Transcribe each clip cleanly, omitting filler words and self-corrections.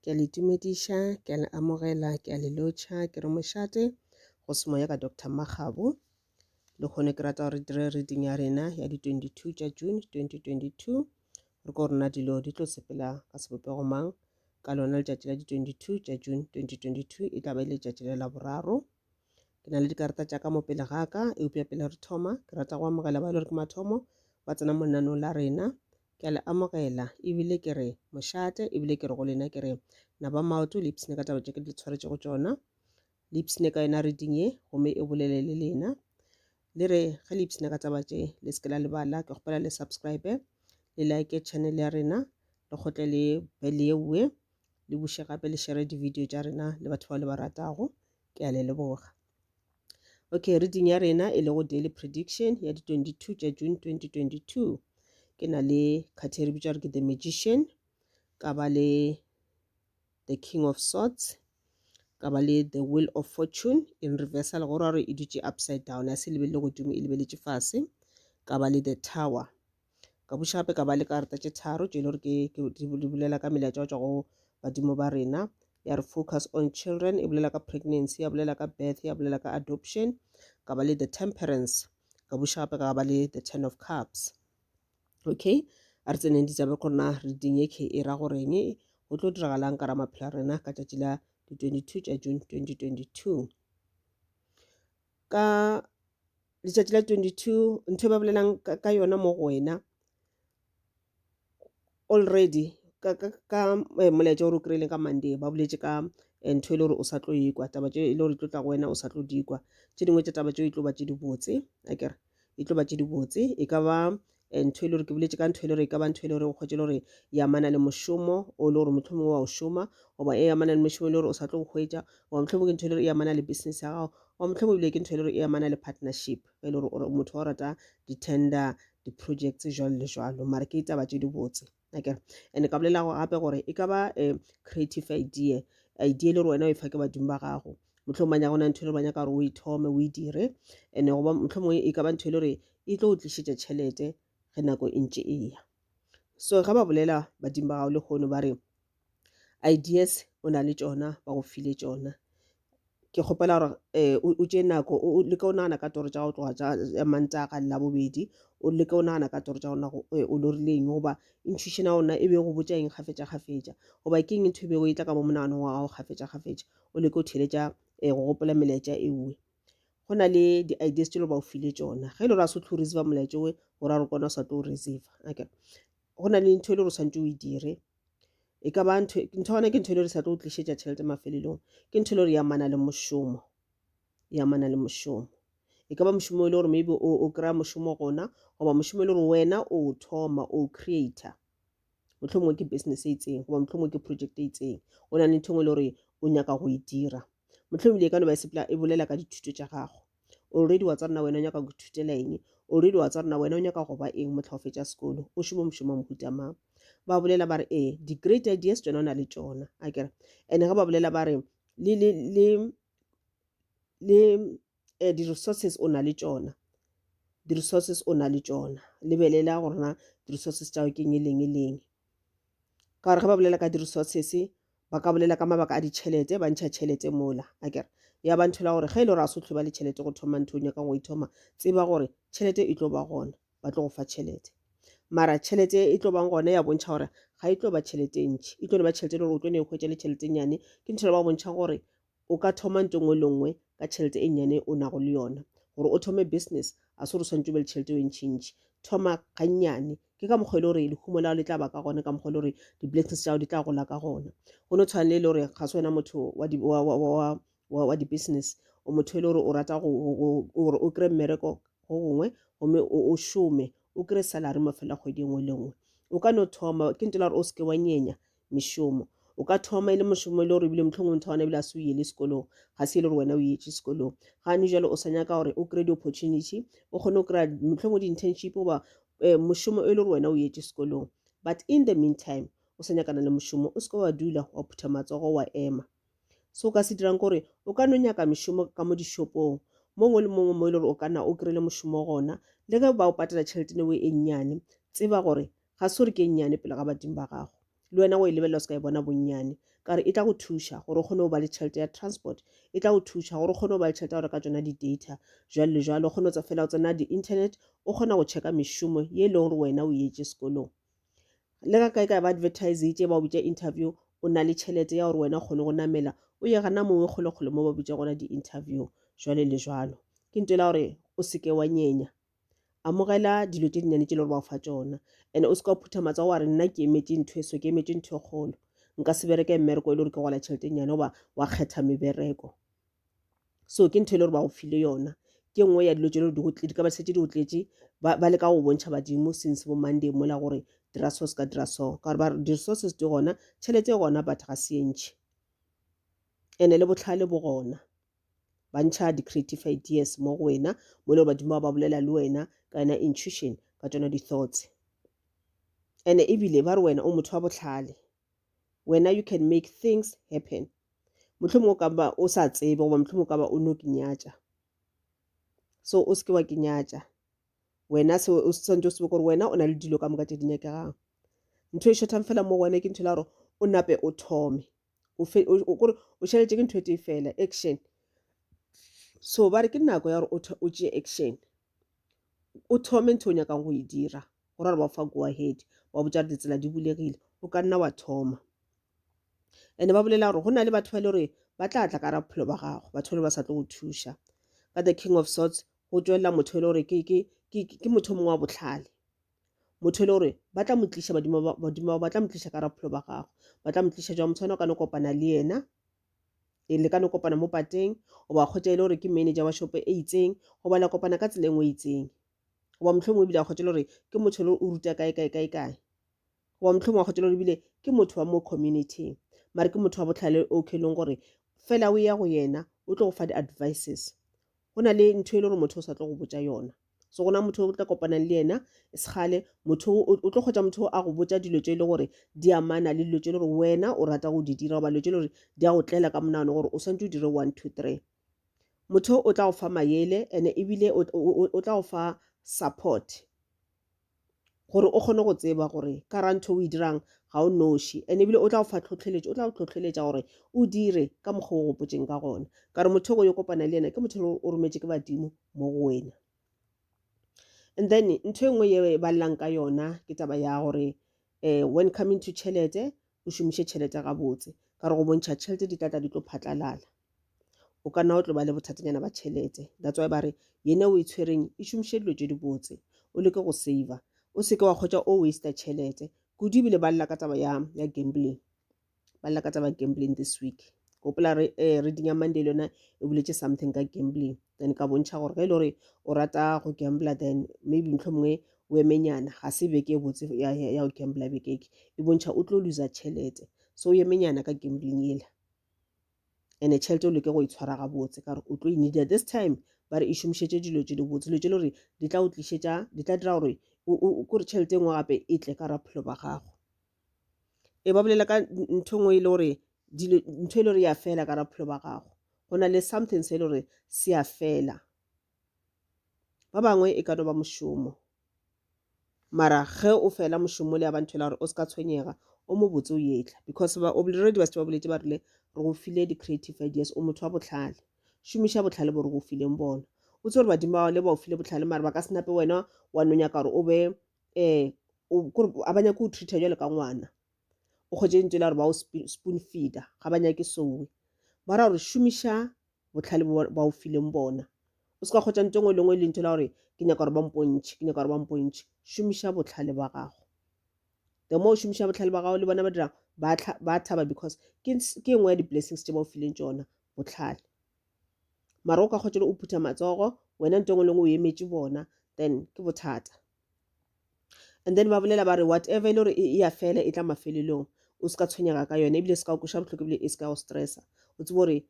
Ke a le tumediša, ke a le amogela, ke a le lotšha, ke re mošate go semoya ka Doctor Makgabo. Lehono ke rata gore re dire reading ya rena ya di-22 tša June 2022. Re ko rena dilo di tlo sepela ka sebopego mang ka lona letšatši la di-22 tša June 2022 e tla ba e le letšatši le la boraro. Ke na le dikarata tša ka mo pele ga ka, eupša pele re thoma ke rata go amogela ba e le gore ke mathomo ba tsena mo lenaneong la rena. Ke a le amogela, ebile ke re mošate, ebile ke re go lena ke re naba maoto le ipshine ka taba tše ke le tshwaretšego tšona. Le ipshine ka yona reading ye gomme e bolele le lena. Le re ge le ipshina ka taba tše le se ke la lebala, ke kgopela le subscribe, le like channel ya rena, le kgotle le bell yewe, le buše gape le share di-video tša rena le batho bao le ba ratago. Ke a le leboga. Okay, reading ya rena e lego daily prediction ya di 22 tša June 2022. Ke na le khathi e re bitša gore ke the magician, ka ba le the king of swords, ka ba le the wheel of fortune in reversal, go ra gore e dutše upside down, a se lebelele godimo e lebeletše fase, ka ba le the tower. Ka buša gape ka ba le karata tše tharo tše e le gore ke di bolela ka melaetša go tšwa go badimo ba rena. Ya re focus on children, e bolela ka pregnancy, ya bolela ka birth, ya bolela ka adoption. Ka ba le the temperance, ka buša gape ka ba le the ten of cups. Okay, a re tseneng ditaba gore na reading ye ke e ra goreng, go tlo diragalang ka ra maphelo a rena ka tšatši la di-22 tša June 2022. Ka letšatši la 22 ntho e ba bolelang ka yona mo go wena already ka, ka, ka eh, molaetša o re o kry-ileng ka Monday ba boletše ka eh, ntho e le gore o sa tlo ekwa taba tše e le gore e tlo tla go wena o sa tlo di kwa tše dingwe tša taba tšeo e tlo ba tše dibotse akere e tlo ba tše dibotse e ka ba eh, ntho e le gore ke boletše ka ntho e le gore e ka ba ntho e le gore o kgwetše le gore e amana le mošomo o le gore mohlomongwe wa o šoma goba e amana le mošomo e le gore o sa tlo go hwetša goba mohlomongwe ke ntho e le gore e amana le business ya gago goba mohlomongwe ebile ke ntho e le gore e amana le partnership e le gore motho wa go rata di-tender di-projects jwalo le jwalo mara ke ditaba tše dibotse akere and ka bolela gape gore e ka ba um creative idea idea e le gore wena o e fa ke badimo ba gago mohlomongwe ba nyaka go na ntho e le ba nyaka gore o e thome o e dire and goba mohlomongwe e ka ba ntho e le gore e tlo o tlišetša tšhelete ge nako e ntše e ya so ge ba bolela badimo ba gago lehono ba re ideas o na le tšona ba go file tšona ke kgopela gore um o tšee nako o leke o nagana ka toro tša go tloga tša Mantaga le Labobedi o leke o nagana ka toro tša gona o lorile eng goba intuition ya gona e be go botša eng kgafetša-kgafetša goba ke eng ntho e bego e tla ka mo monaganong wa gago kgafetša-kgafetša o leke o theeletša um go gopola melaetša ewe go na le di-ideas tše le ba o file tšona ge e le gore a se tlo receiva molaetša owe go ra gore kona o sa tlo o receiva akere go na le ntho e le gore o swanetše o e dire e ka ba ntho ntho gona ke ntho e le gore sa tlo go tlišetša tšhelete mafelelong ke ntho e le gore e amana le mošomo e amana le mošomo e ka ba mošomo e le gore maybe o kry-a mošomo gona goba mošomo e le gore wena o thoma o creator mohlomongwe ke business e itseng goba mohlomongwe ke project e itseng o na le ntho e nngwe e le gore o nyaka go e dira mohlomongwe e ka no ba e sepela e bolela ka dithuto tša gago already wa tswa na wena o nyaka go ithutela eng already wa tswa na wena o nyaka go ba eng motlha o fetša sekolo o šoma mošomo wa mohuta mang ba bolela ba re ee di-great ideas tšona o na le tšona akere and ge ba bolela ba re le le le le eh, di-resources o na le tšona di-resources o na le tšona lebelela gore na di-resources tša gago ke eng e leng e leng ka gore ge ba bolela ka di-resources ba ka bolela ka mabaka a ditšhelete ba ntšha tšhelete mola akere ya ba ntho la gore ge e le gore a se ba le tšhelete go thoma ntho o nyakang go e thoma tseba gore tšhelete e tlo ba gona ba tlo go fa tšhelete mara tšhelete e tlo bang gona ya bontšha gore ga e tlo ba tšhelete e ntši e tlo no ba tšhelete e le gore o tlo no e hwetša le tšhelete e nyane ke ntho le ba bontšha gore O ka thoma nto nngwe le nngwe ka tšhelete e nnyane o nago le yona. Gore o thome business, a se gore o swanetše o be le tšhelete e ntšintši. Thoma gannyane. Ke ka mokgwa e le gore lehumo la gago le tla ba ka gona, ka mokgwa e le gore di-blessings tša gago di tla gola ka gona. Go no tshwana le e le gore ga se wena motho wa di, wa, wa, wa, wa, wa di-business, o motho e le gore o rata go, gore o kry-e mmereko go gongwe gomme o, o šome, o kry-e salary mafelo a kgwedi e nngwe le nngwe. O ka no thoma, ke ntho e le gore o se ke wa nyenya mešomo. O ka thoma e le mošomo e le gore ebile mohlomongwe motho wa gona ebile a se o yele sekolong, ga se e le gore wena o yetše sekolong. Gane jwale o sa nyaka gore o kry-e di-opportunity, o kgone go kry-a mohlomongwe di-internship goba um mošomo e le gore wena o yetše sekolong. But in the meantime o sa nyakana le mošomo, o se ke wa dula wa phutha matsogo wa ema. Se o ka se dirang ke gore o ka no nyaka mešomo ka mo dishopong mongwe le mongwe mo e le gore o ka nna o kry-ile mošomo gona, le ge ba o patela tšhelete e nngwe e nnyane, tseba gore ga se gore ke e nnyane pele ga badimo ba gago. Le wena go e lebelela o se ka e bona bonnyane. Ka gore e tla go thuša gore o kgone go ba le tšhelete ya transport, e tla go thuša gore o kgone go ba le tšhelete ya go reka tšona di-data jwalo le jwalo. O kgone go fela o tsena di-internet o kgona go checka mešomo ye e leng gore wena o etše sekolong. Le ga kae kae ba advertisitše ba go bitša interview o na le tšhelete ya gore wena o kgone go namela o ye gana mongwe kgole-kgole mo ba bitša gona di-interview jwale le jwalo. Ke ntho e la gore o seke wa nyenya. Amogela dilo tše dinnyane tše le gore ba go fa tšona and o se ka phutha matsogo wa re nna ke emetše ntho e so ke emetše ntho e kgolo nka se bereke mmereko e le gore ke gola tšhelete e nnyane goba wa kgetha mebereko. So ke ntho e le gore ba go file yona ke nngwe ya dilo tše le gore di ka ba šetše di go tletše ba leka go bontšha badimo since bo Monday mola gore dira so se ka dira so ka gore ba re di-resources di gona tšhelete e gona but ga se e ntši and-e le bohlale bo gona. Ba ntšha di-creative ideas mo go wena mo e le gore badimo ba ba bolela le wena ka yona intuition ka tšona di-thoughts. And-e ebile ba re wena o motho wa bohlale, wena you can make things happen. Mohlomongwe o ka ba o sa tsebe goba mohlomongwe o ka ba o no ke nyatša, so o se ke wa ke nyatša. Wena se o swanetše o tsebe gore wena o na le dilo ka moka tše di nyakegang. Ntho e šothang fela mo go wena ke ntho e la gore o nape o thome. O fe o kore o šaletše ke ntho e tee fela action. So ba re ke nako ya gore o tšee action, o thome ntho o nyakang go e dira. Go ra gore ba go fa go ahead, ba botša gore ditsela di bulegile, o ka nna wa thoma. And-e ba bolela gore go na le batho ba e le gore ba tla tla ka gare ga bophelo ba gago, batho ba e le gore ba sa tlo go thuša. Ka the king of swords go tšwelela motho e le gore ke motho o mongwe wa bohlale. Motho e le gore ba tla mo tliša badimo bao ba tla mo tliša ka gare ga bophelo ba gago. Ba tla mo tliša jwang? Motho wa o ka no kopana le yena, le ka no kopana mo pateng goba wa hwetša e le gore ke manager wa shopo e itseng goba la kopana ka tsela e nngwe e itseng. Goba mohlomongwe ebile wa hwetša e le gore ke motho e le gore o ruta kae kae kae kae. Goba mohlomongwe wa hwetša e le gore ebile ke motho wa mo community-ing mare ke motho wa bohlale o e leng gore fela o ya go yena o tlo go fa di-advices. Go na le ntho e le gore motho o sa tlo go botša yona. So gona motho o tla kopanang le yena e sekgale motho o tlo kgotsa motho a go botša dilo tše e le gore di amana le dilo tše e le gore wena o rata go di dira goba dilo tše e le gore di a go tlela ka monagano gore o swanetše o dire 1 2 3. Motho o tla go fa maele and-e ebile o tla go fa support gore o kgone go tseba gore ka ra ntho o e dirang ga o noši and ebile o tla go fa tlhotlheletšo, o tla go tlhotlheletša gore o dire ka mokgwa o gopotšeng ka gona. Ka gore motho o yo kopana le yena ke motho o rometše ke badimo mo go wena. And then ntho e nngwe ye ba llang ka yona ke taba ya gore when coming to tšhelete o šomiše tšhelete gabotse ka gore go bontšha tšhelete di tla tla di tlo phatlalala. O ka nna o tlo ba le bothatanyana ba tšhelete. That's why ba re yena o e tshwereng e šomiše dilo tše dibotse, o leke go saver, o seke wa kgotsa o waster tšhelete kudu. Ebile ba lla ka taba ya, ya gambling, ba lla ka taba ya gambling this week. Gopola re, eh, reading ya Monday le yona e boletše something ka gambling, then ka bontšha gore ge e le gore o rata go gambler then maybe mohlomongwe o emenyana, ga se beke e botse ya, ya, ya go gambler beke e, e bontšha o tlo loser tšhelete, so o emenyana ka gambling yela. And-e tšhelete o leke go e tshwara gabotse ka gore o tlo e needa this time. Ba re e šomišetše dilo tše dibotse, dilo tše le gore di tla go tlišetša, di tla dira gore kore tšhelete e nngwe gape e tle ka gare ga bophelo ba gago. E ba bolela ka ntho e nngwe e le gore dilo, ntho e le gore ya fela ka gare ga bophelo ba gago. Go na le something se e le gore se a fela. Ba bangwe e ka no ba mošomo. Mara ge o fela mošomo le ya ba ntho e la gore o se ka tshwenyega, o mobotse o etla because ba already ba šetše ba boletše ba rile re go file di-creative ideas, o motho wa bohlale. Šomiša bohlale bo re go fileng bona. O tsebe gore badimo ba le ba o file bohlale mara ba ka se nape wena wa no nyaka gore o be um kore a ba nyake go treat-a bjalo ka ngwana. O kgwetše ntho e la gore ba o spoon feeder, ga ba nyake sowe. Ba ra gore šomiša bohlale bo ba o fileng bona. O se ka kgotsa ntho engwe le engwe e le ntho la gore ke nyaka gore ba mpontšhe, ke nyaka gore ba mpontšhe. Šomiša bohlale ba gago. The more o šomiša bohlale ba gago le bona ba dirang ba ba thaba because ke ke engwe ya di-blessings tše ba o fileng tšona, bohlale. Mara o ka kgotsa o phutha matsogo wena ntho engwe le engwe o emetše bona then ke bothata. And then ba bolela ba re whatever e le gore e ya fela e tla mafelelong, o se ka tshwenyega ka yona ebile se ka go kweša bohloko ebile e se ka go stressa. O tsebe gore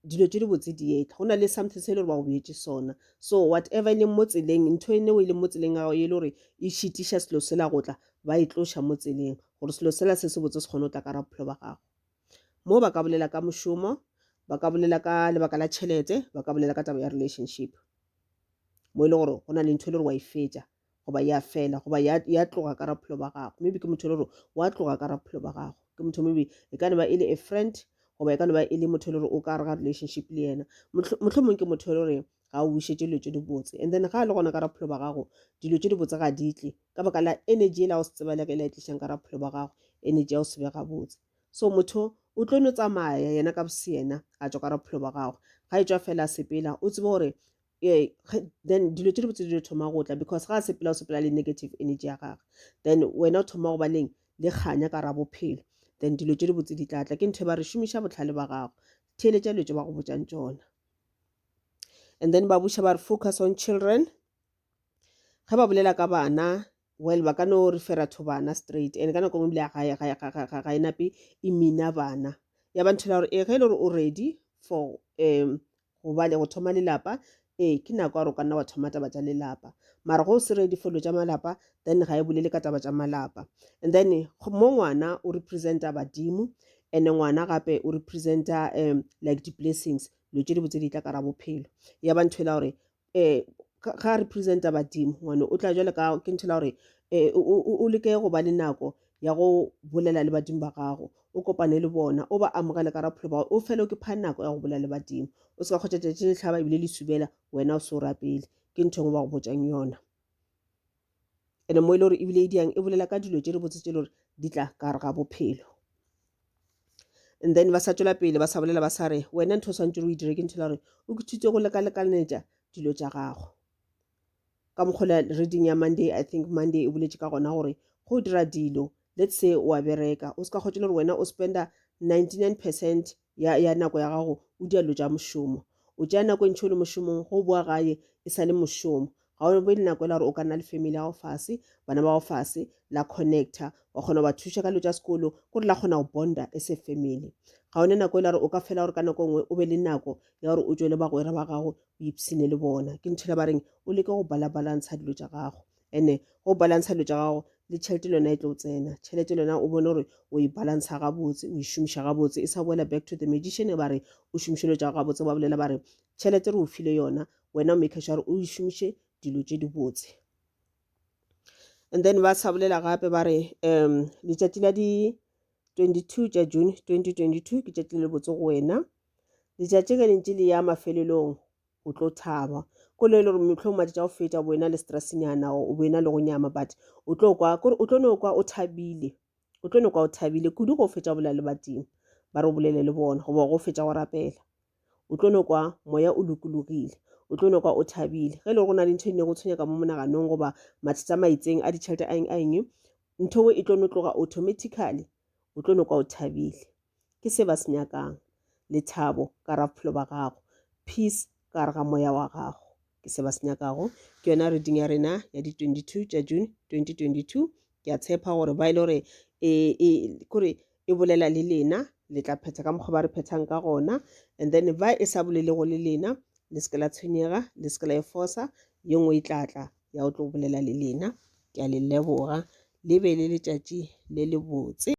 dilo tše dibotse di etla, go na le something se e le gore ba go beetše sona. So whatever e leng mo tseleng, ntho e nngwe e leng mo tseleng ya gago e le gore e šitiša selo sela go tla, ba e tloša mo tseleng gore selo sela se sebotse se kgone go tla ka gare ga bophelo ba gago. Mo ba ka bolela ka mošomo, ba ka bolela ka lebaka la tšhelete, ba ka bolela ka taba ya relationship. Mo e le gore go na le ntho e le gore wa e fetša. goba ya fela goba ya, ya tloga ka raphelo ba gago. Maybe ke motho e le gore wa tloga ka raphelo ba gago. Ke motho maybe e ka no ba e le a friend goba e ka no ba e le motho e le gore o ka gare ga relationship le yena. Mohlomong ke motho e le gore ga o bušetše dilo tše dibotse. And then ga a le gona ka raphelo ba gago, dilo tše dibotse ga di tle ka baka la energy e la go se tsebalege e la e tlišang ka raphelo ba gago, energy ya go se be gabotse. So motho o tlo no tsamaya yena ka boseyena a tšwa ka raphelo ba gago. Ga e tšwa fela a sepela, o tsebe gore eh, then dilo tše dibotse di thoma go tla because ga a sepela o sepela le negative energy ya gagwe then wena o thoma go ba leng le kganya ka ra bophelo then dilo tše dibotse di tla tla ke ntho e ba re šomiša botlhale ba gago theeletša dilo tše ba go botšang tšona and then ba buša ba re focus on children ge ba bolela ka bana well ba ka no refera to bana straight and ka nako nngwe ebile ga e nape e mina bana ya ba ntho la gore ee ge e le gore o ready for um go ba le go thoma lelapa ee ke nako ya gore o ka nna wa thoma taba tša lelapa mara go o se ready for dilo tša malapa then ga e bolele ka taba tša malapa and then mo ngwana o representa badimo and ngwana gape o representa um like di-blessings dilo tše dibotse di tla ka ra bophelo ya ba ntho e la gore um ga a representa badimo ngwane o tla jale ka ke ntho la gore um o leke go ba le nako ya go bolela le badimo ba gago o kopane le bona o ba amogele ka raphelo ba o fele o ke pha nako ya go bolela le badimo o se ka kgotsa tšatši le hlaba ebile le subela wena o se o rapele ke ntho e nngwe ba go botšang yona ene mo e le gore ebile e diang e bolela ka dilo tše di botse tše le gore di tla ka gare ga bophelo and then ba sa tšwela pele ba sa bolela ba sa re wena ntho o swantse o e dire ke ntho la gore o ke go lekalekanetša dilo tša gago ka mokgwa reading ya monday i think monday e boletše ka gona gore go dira dilo let's say o a bereka o se ka kgotsa le gore wena o spenda 99 percent ya, ya nako ya gago o dira dilo tša mošomo o tšea nako e ntšhi o le mošomong go boa gae e sa le mošomo ga o be le nako e la gore o ka nna le family ya gago fase bana ba gago fase la connecta wa kgona go ba thuša ka dilo tša sekolo kore la kgona go bonda as a family ga o ne nako e la gore o ka fela gore ka nako e nngwe o be le nako ya gore o tšwe le bagwera ba gago o ipshine le bona ke ntho e la ba reng o leke go balabalantsha dilo tša gago ene go balantsha dilo tša gago le tšhelete le yona e tlo tsena tšhelete le yona o bone gore o e balantsha gabotse o e šomiša gabotse e sa boela back to the magician ba re o šomiše dilo tša gago gabotse ba bolela ba re tšhelete re o file yona wena o make sure o e šomiše dilo tše dibotse and then ba sa bolela gape ba re um letšatši la di 22 tša june 2022 ke tšatši le le botse go wena letšatši ge lentše le ya mafelelong o tlo thaba ko le e le gore mohlomong matšatši a go feta o bo ena le stressnyana o bo ena le go nyama but o tlo kwa kore o tlo no kwa o thabile o tlo no kwa o thabile kudu go fetša go bolela le badimo ba re o bolele le bona goba go fetša go rapela o tlo no kwa moya o lokologile o tlo no kwa o thabile ge e le gore go na le ntho e nne go tshwenya ka mo monaganong goba mathata a maitseng a ditšhelete a eng a eng ntho e tlo no tloga automatically o tlo no kwa o thabile Ke se ba se nyakang. Lethabo ka gare ga bophelo ba gago. Peace ka gare ga moya wa gago. Ke se ba se nyakago. Ke yona reading ya rena ya di 22 tša June 2022. Ke a tshepa gore ba e le gore e, e, kore e bolela le lena le tla phetha ka mokgwa ba re phethang ka gona and then ba e sa bolelego le lena le se ke la tshwenyega le se ke la e fosa ye nngwe e tla tla ya go tlo bolela le lena ke a le leboga le be le letšatši le lebotse.